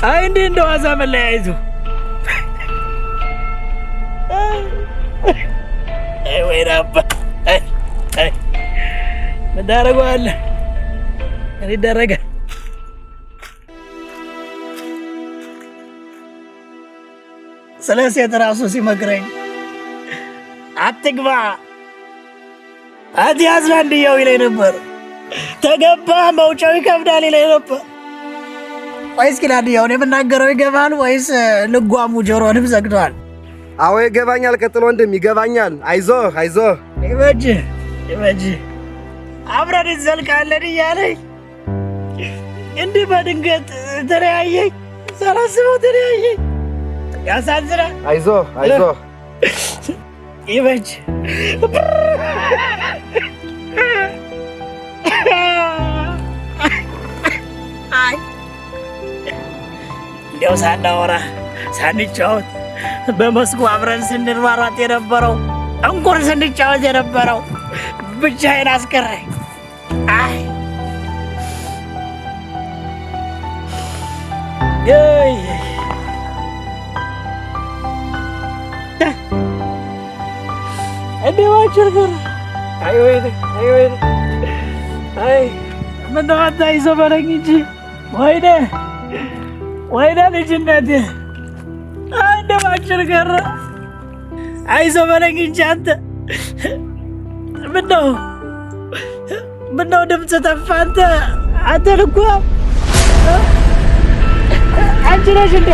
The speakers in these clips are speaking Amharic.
አይ እንዲህ እንደ ዋዛ መለያየቱ። አይ ወይኔ አባ፣ አይ አይ ምን ታደርገዋለህ? ምን ይደረጋል? ስለ ሴት ራሱ ሲመክረኝ አትግባ አትያዝ ላንድያው ይለኝ ነበር። ተገባ መውጫው ይከብዳል ይለኝ ነበር። ቆይ እስኪ ላንድያው እኔ የምናገረው ይገባል ወይስ ልጓሙ ጆሮንም ዘግቷል? አዎ ይገባኛል። ቀጥል ወንድም፣ ይገባኛል። አይዞህ አይዞህ። ይበጅህ ይበጅህ፣ አብረን እንዘልቃለን እያለኝ እንዲህ በድንገት ተለያየኝ። ሳላስበው ተለያየኝ። ያሳዝናል። አይዞህ አይዞህ። ይበጅ። አይ እንዲያው ሳናወራ ሳንጫወት በመስኩ አብረን ስንሯሯጥ የነበረው፣ እንቁር ስንጫወት የነበረው ብቻዬን አስቀረኝ። አይ አይ እንዲህ ባጭር ቀረ። አይ ወይኔ፣ አይ ወይኔ፣ አይ ምነው አንተ አይዞህ በለኝ እንጂ። ወይኔ ወይኔ ልጅነቴ እንደ ባጭር ቀረ። አይዞህ በለኝ እንጂ አንተ። ምነው ምነው ድምፅ ጠፋ? አንተ አንተ ልኳ አንቺ ነሽ እንዴ?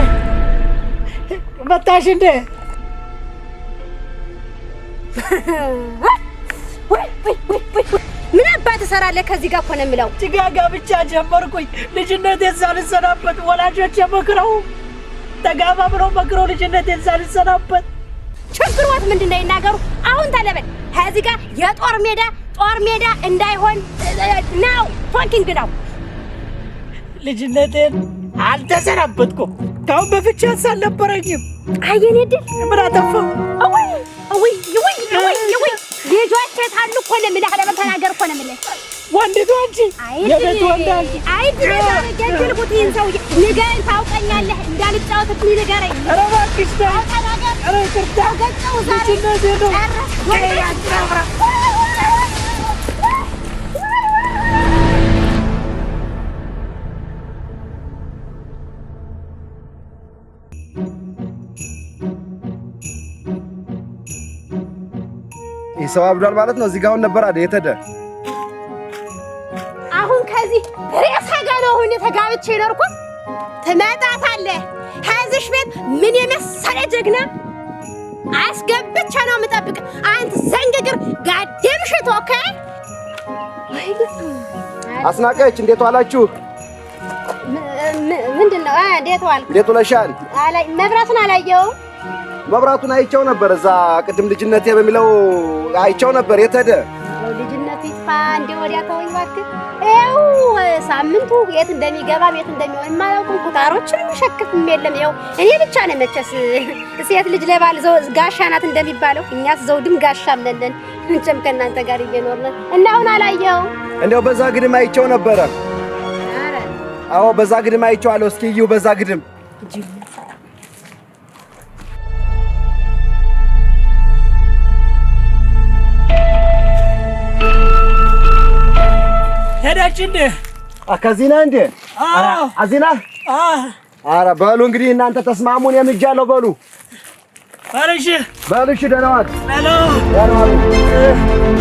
መጣሽ እንዴ? ምን አባት ትሰራለህ ከዚህ ጋር እኮ ነው የምለው። ጭጋጋ ብቻ ጀመርኩኝ። ልጅነቴን ሳልሰናበት ወላጆቼ መክረው ተጋባ ብለው መክረው ልጅነቴን ሳልሰናበት። ችግሮት ምንድን ነው ይናገሩ። አሁን ተለበል ከዚህ ጋር የጦር ሜዳ ጦር ሜዳ እንዳይሆን now talking ነው። ልጅነቴን አልተሰናበትኩም። ካሁን በፊት chance አልነበረኝም። አይ የኔ እድል። ምን አጠፋሁ? እውይ እውይ እውይ እውይ እውይ፣ ልጆቼ ታሉ እኮ ነው የምልህ። አለመተናገር እኮ ነው የምልህ። ወንዲቱ አንቺ የቤቱ ወንድ አንቺ። አይ ድል ገድልኩት ይህን ሰውዬ። ንገረኝ፣ ታውቀኛለህ፣ እንዳልጫወትብኝ ንገረኝ። ኧረ እባክሽ ተይ። ተናገር። ኧረ ይቅርታ። ገጨው ዛሬ። ልጅነቴ ነው። ጨረስክ። ይህ ሰው አብዷል ማለት ነው። እዚህ ጋር አሁን ነበር አይደል? የት ሄደ? አሁን ከዚህ ሬሳ ጋር ነው አሁን ተጋብቼ የኖርኩት። ትመጣታለህ። ከዚሽ ቤት ምን የመሰለ ጀግና አስገብቼ ነው የምጠብቅ። አንተ ዘንግግር ጋደም ሽቶ okay። አስናቀች እንዴት ዋላችሁ? ምንድን ነው? እንዴት ዋልክ? እንዴት ውለሻል? መብራቱን አላየኸውም? መብራቱን አይቼው ነበር። እዛ ቅድም ልጅነቴ በሚለው አይቼው ነበር። የት ሄደ? ልጅነቱ ይጥፋ እንደ ወዲያ ተወኝ እባክህ። ይኸው ሳምንቱ የት እንደሚገባም የት እንደሚሆን አላውቅም። ኩታሮችን የሚሸክፍም የለም። ይኸው እኔ ብቻ ነኝ መቼስ ሴት ልጅ ለባል ጋሻ ናት እንደሚባለው እኛስ ዘውድም ጋሻም ነን። መቼም ከእናንተ ጋር እየኖርን እና አሁን አላየኸውም። እንዲያው በዛ ግድም አይቼው ነበረ። ኧረ አዎ በዛ ግድም አይቼዋለሁ። እስኪ እዩ በዛ ግድም። ሄደች እንዴ? ከዚህ ነህ እንዴ? አዎ። እዚህ ነህ? አዎ። ኧረ በሉ እንግዲህ እናንተ ተስማሙ፣ እኔም ሄጃለሁ። በሉ በል እሺ። በሉ እሺ፣ ደህና ዋል። በሉ። ደህና ዋሉ።